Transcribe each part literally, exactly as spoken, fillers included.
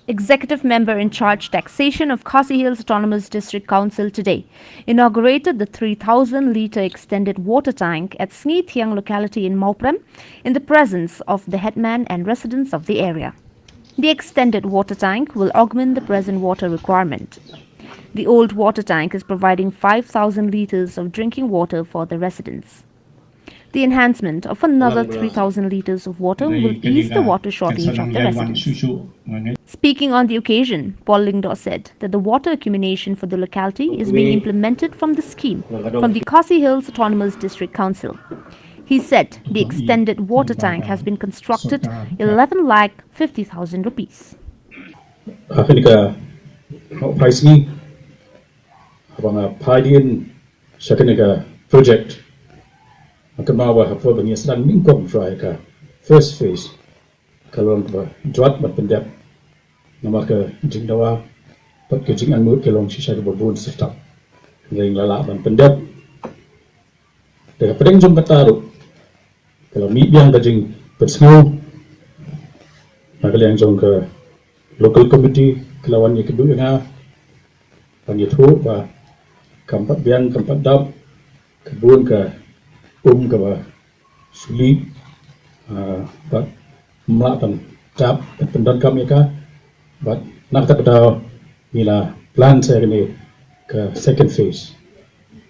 Executive Member in Charge Taxation of Khasi Hills Autonomous District Council today inaugurated the three thousand litre extended water tank at Sngi Thiang locality in Mawprem in the presence of the headman and residents of the area. The extended water tank will augment the present water requirement. The old water tank is providing five thousand litres of drinking water for the residents. The enhancement of another three thousand litres of water will ease the water shortage of the residents. Speaking on the occasion, Paul Lyngdoh said that the water accumulation for the locality is being implemented from the scheme from the Khasi Hills Autonomous District Council. He said the extended water tank has been constructed eleven lakh fifty thousand rupees. Africa, Paisni, Abanga Padian, Shakanika project. Akama wa hapur bani sedang ningkong try ka first phase. Kalon ba juat ban pendep. Namar ka jingdawa pat ka jingangnud ka long shisha ka babun serta ring lala ban pendep. Te hapdeng jong kata ruh ka la mih biang ka jingpynsngew na ka liang jong ka local committee ka la wan ïa ka duh ïa nga ban ïathuh ba kam pat biang kam pat dap ka bun ka um kaba suli bad mlah ban dap ban pyndonkam ïa ka bad na kata ka daw ngi la plan sa ïa kane ka second phase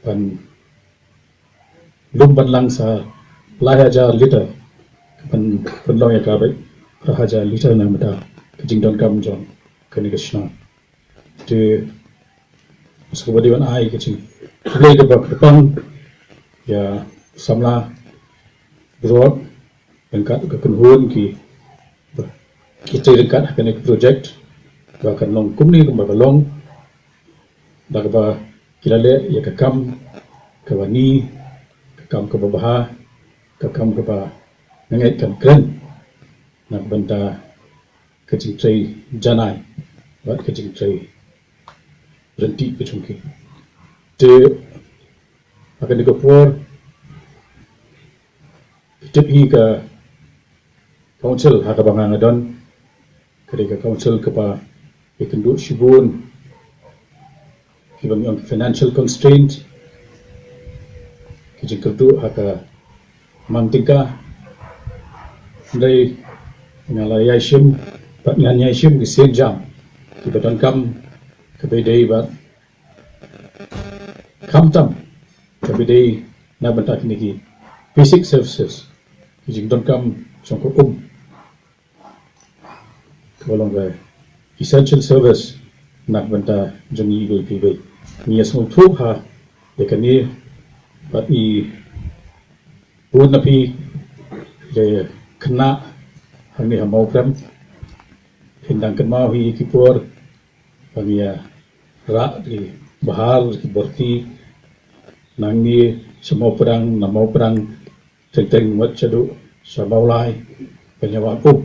ban lum ban lang sa lai hajar liter ban pynlong ïa ka bad lai hajar liter na mata ka jingdonkam jong kane ka shnong. Te sku ba dei ban ai ka jingkhublei kaba kyrpang ïa samla Broad ryngkat ka kynhun ki ki trei ryngkat ha kane ka project ba kan long kumne kumba ka long da kaba ki la leh ïa ka kam kaba ni ka kam kaba bha ka kam kaba nga ngeit kan kren na ka bynta ka jingtrei janai bad ka jingtrei ryntih ka jong ki. Te ha kane ka por tip hi ka council ha kaba nga nga don ka dei ka council kaba ïakynduh shibun kiba ngi ong financial constraint ki jingkyrduh ha ka man tyngka. Hynrei nga la ïai shim bad ngan ïai shim ki sienjam kiba donkam kaba dei bad khamtam kaba dei na bynta kine ki basic services ki jingdonkam jong ka um kaba long ka essential service na ka bynta jong ngi iwei pa iwei. Ngi ïa sngewthuh ha ïa kane bad ngi bun na phi le khynnah hangne ha Mawprem phin dang kynmaw hi ki por ba ngi ïa rah ki bahar ki borti nangne sha Mawprang na Mawprang teng teng wat shaduh sha Mawlai ban ïa wad um